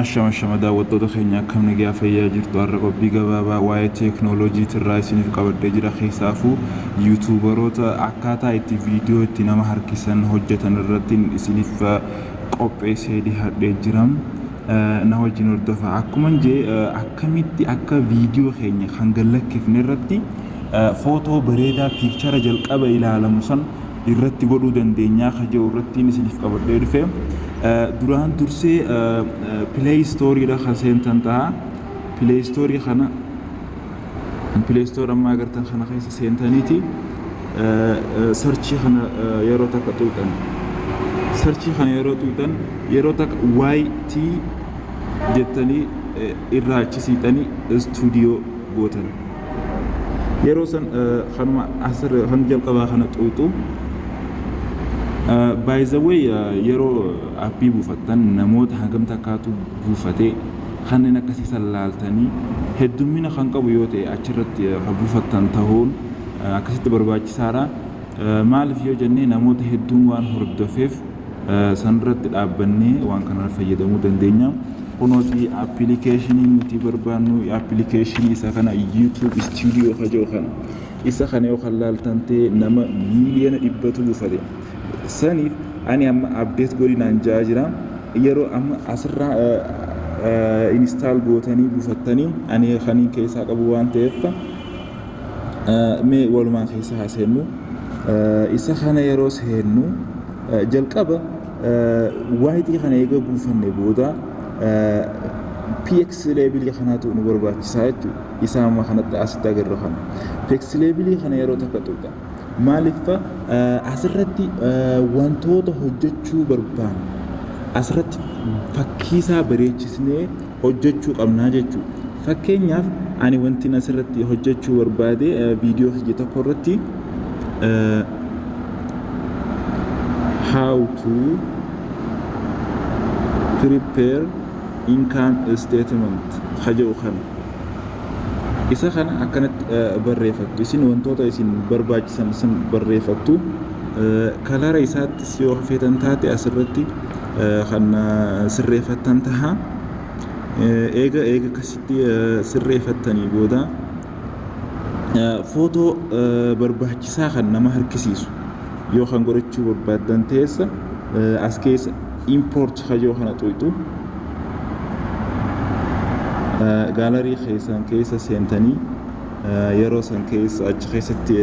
Ashama ashama, daawwattoota keenya, akkam nagaa fayyaa jirtu? Har'a qophii gabaabaa waa'ee teeknooloojiitirraa isiniif qabadhee jira. Keessaafuu YouTuberoota akkaataa itti viidiyoo itti nama harkisan hojjetan irratti isiniif qopheessee dhiyaadhee jira. Na wajjin hordofa. Akkuma jee, akkamitti akka viidiyoo keenya kan gad lakkifne irratti footoo bareedaa, picture jalqaba ilaalamu san irratti godhuu dandeenyaa ka jedhu irratti isiniif qabadhee dhufe. Duraan dursee Play Storeiidha kan seentan ta'a. Play Storeii kana, Play Store amma agartan kana keessa seentaniiti searchii kana yeroo takka tuqxan. Searchii kana yeroo tuqxan, yeroo takka YT jettanii irraa achi siixanii Studio gootan. Yeroo san kanuma asirra kan jalqabaa kana tuqxu. By the way, yeroo appii buufattan namoota hangam takkaatu buufatee kanneen akkasii san laaltanii, heddummina kan qabu yoo ta'e achirratti kan buufattan ta'uun akkasitti barbaachisaadha. Maaliif yoo jennee, namoota hedduun waan hordofeef sanirratti dhaabbannee waan kana fayyadamuu dandeenya. Kunooti appilikeeshinii nuti barbaannu, appilikeeshinii isa kana, YouTube Studio ka jedhu kana. Isa kana yoo kan laaltan ta'e, nama miiliyoona 100tu buufate. Saniif ani amma update godhinaan jaa jira. Yeroo amma asirraa install gootanii buufattanii, ani kaniin keessaa qabu waan ta'eef, mee walumaan keessa haa seennu. Isa kana yeroo seennu, jalqaba YT kana eega buufanne booda PixelLabii kanaatu nu barbaachisaa jechuudha. Isa amma kanatti asitti agarru kana. PixelLabii kana yeroo takka tuqxa. Maaliif, asirratti wantoota hojjechuu barbaannu asirratti fakkiisaa bareechisnee hojjechuu qabnaa jechuudha. Fakkeenyaaf, ani wanti asirratti hojjechuu barbaade viidiyoo kiyya tokko irratti "how to prepare income statement" ka jedhu kana. Isa kana akkanatti barreeffattu. Isin wantoota isin barbaachisan isin barreeffattu. Colora isaattis yoo feetan taate asirratti kan sirreeffattan taha. Eega akkasitti sirreeffattanii booda, footoo barbaachisaa kan nama harkisiisu yoo kan godhachuu barbaaddan teessa, as keessa import ka jedhu kana tuqxu. Gallery keessan keessa seentanii, yeroo san keessa achi keessatti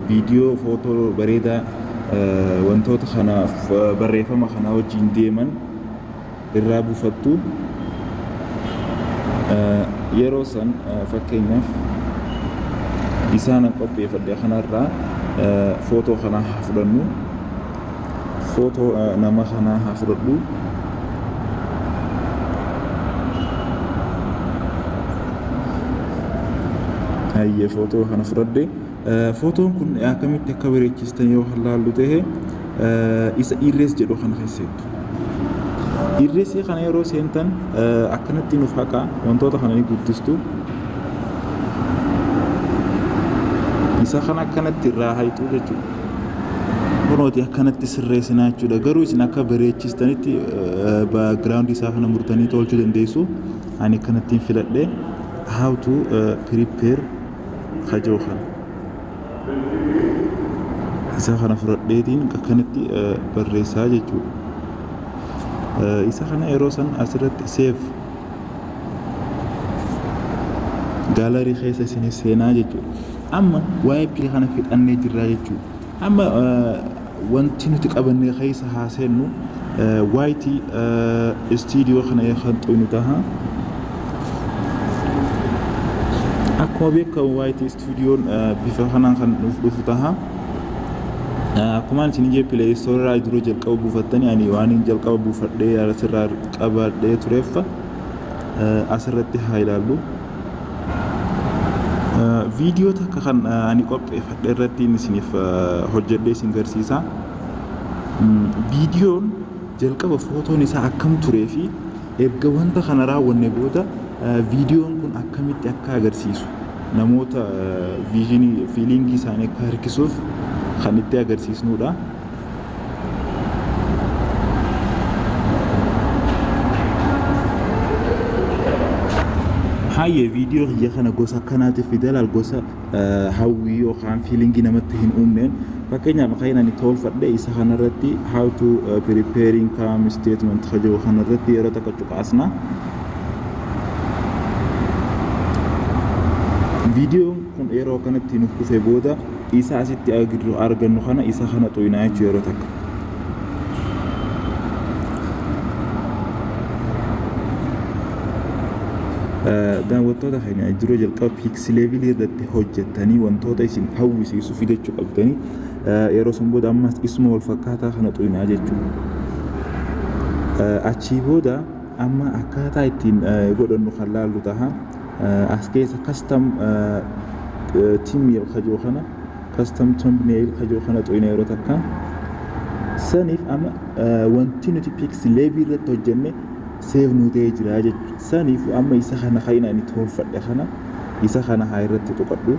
viidiyoo, footoo bareedaa wantoota kanaaf barreeffama kana wajjin deeman irraa buufattu. Yeroo san, fakkeenyaaf, isaan qopheeffadhe kanarraa footoo kanaa haa fudhannu, footoo nama kanaa haa fudhadhu. Hayyee, footoo kana fudhadhe. Footoon kun akkamitti akka bareechistan yoo kan laallu ta'e, isa erase jedhu kana keessattu. Eraseii kana yeroo seentan akkanatti nuuf haqa. Wantoota kana ni guddistu. Isa kana akkanatti irraa hayxu jechuudha. Kunooti akkanatti sirreessinaa jechuudha. Garuu isin akka bareechistanitti background isaa kana murtanii tolchuu dandeessu. Ani akkanattiin filadhe, "how to prepare" ka jedhu kana. Isa kana fudhadheetiin akkanatti barreessaa jechuudha. Isa kana yeroo san asirratti save, gallery keessa isinii seenaa jechuudha. Amma waa'ee appii kana fixannee jirraa jechuudha. Amma wanti nuti qabanne keessa haa seennu. YT Studio kana kan xuynu taha. Akkuma beekamu YT Studioon bifa kanaan kan nuuf dhufu taha. Akkuma isin jee, Play Store irraa dura jalqaba buufattanii, ani waan hin jalqaba buufadhee asirraa qabadhee tureef asirratti haa ilaallu. Viidiyoo takka kan ani qopheeffadhe irratti isiniif hojjedhee isin garsiisa. Viidiyoon jalqaba footoon isaa akkam turee fi erga wanta kana raawwanne booda viidiyoon kun akkamitti akka agarsiisu, namoota visionii feelingii isaanii akka harkisuuf kan itti agarsiisnudha. Hayyee, viidiyoo kiyya kana gosa akkanaatiif fide. Laal, gosa hawwii yookaan feelingii namatti hin uumneen. Fakkeenyaaf, kan ani tolfadhe isa kanarratti, how to prepare income statement ka jedhu kanarratti yeroo takka cuqaasna. Viidiyoon kun yeroo kanatti nuuf dhufe booda, isa asitti argannu kana, isa kana xuyinaa jechuu yeroo takka. Daawwattoota keenya, yeroo jalqaba PixelLab irratti hojjettanii wantoota isin hawwisiisu fidachuu qabdanii. Yeroo sun booda ammas isuma wal fakkaataa kana xuyinaa jechuudha. Achii booda amma akkaataa ittiin godhannu kan laallu taha. As keessa custom thumbnail ka jiru kana, custom thumbnail ka jiru kana xuyina yeroo takka. Saniif amma wanti nuti PixelLab irratti hojjenne save nu ta'ee jira jechuudha. Saniif amma isa kana kan ani tolfadhe kana, isa kana haa irratti tuqadhu.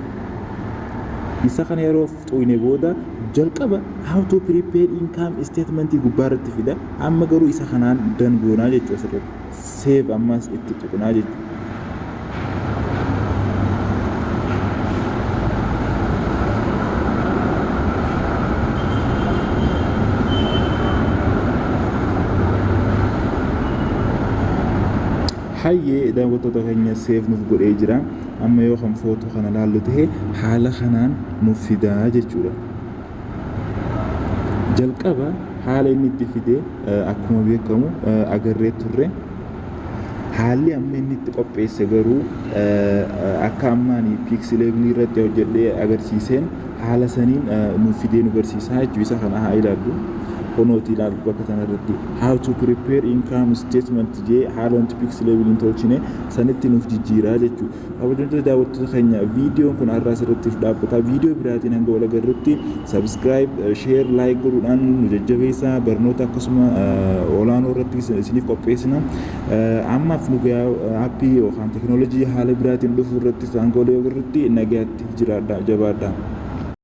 Isa kana yeroo xuyine booda, jalqaba how to prepare income statement gubbaa irratti fida. Amma garuu isa kanaan dan goonaa jechuudha asirratti. Save ammas itti tuqnaa jechuudha. Hayyee, daawwattoota keenya, save nuuf godhee jira. Amma yoo kan footoo kana laallu ta'e, haala kanaan nuuf fidaa jechuudha. Jalqaba haala inni itti fide akkuma beekamu agarree turre. Haalli amma inni itti qopheesse garuu akka ammaan PixelLab irratti hojjedhee agarsiiseen haala saniin nuuf fidee nu garsiisaa jechuu. Isa kana haa ilaallu. Kunooti, ilaalu, bakka kanarratti how to prepare income statement jee haala wanti PixelLab hin tolchine sanitti nuuf jijjiiraa jechuudha. Kabajamtoota daawwattoota keenya, viidiyoon kun har'aa asirratti dhaabbata. Viidiyoo biraatiin hanga wal agarrutti subscribe, share, like godhuudhaan nu jajjabeessaa. Barnoota akkasuma olaanoo irratti isiniif qopheessina. Ammaaf nu gahaa. Aappii yookaan teekinooloojii haala biraatiin dhufu irratti hanga wal agarrutti nagaatti jiraadha, jabaadha.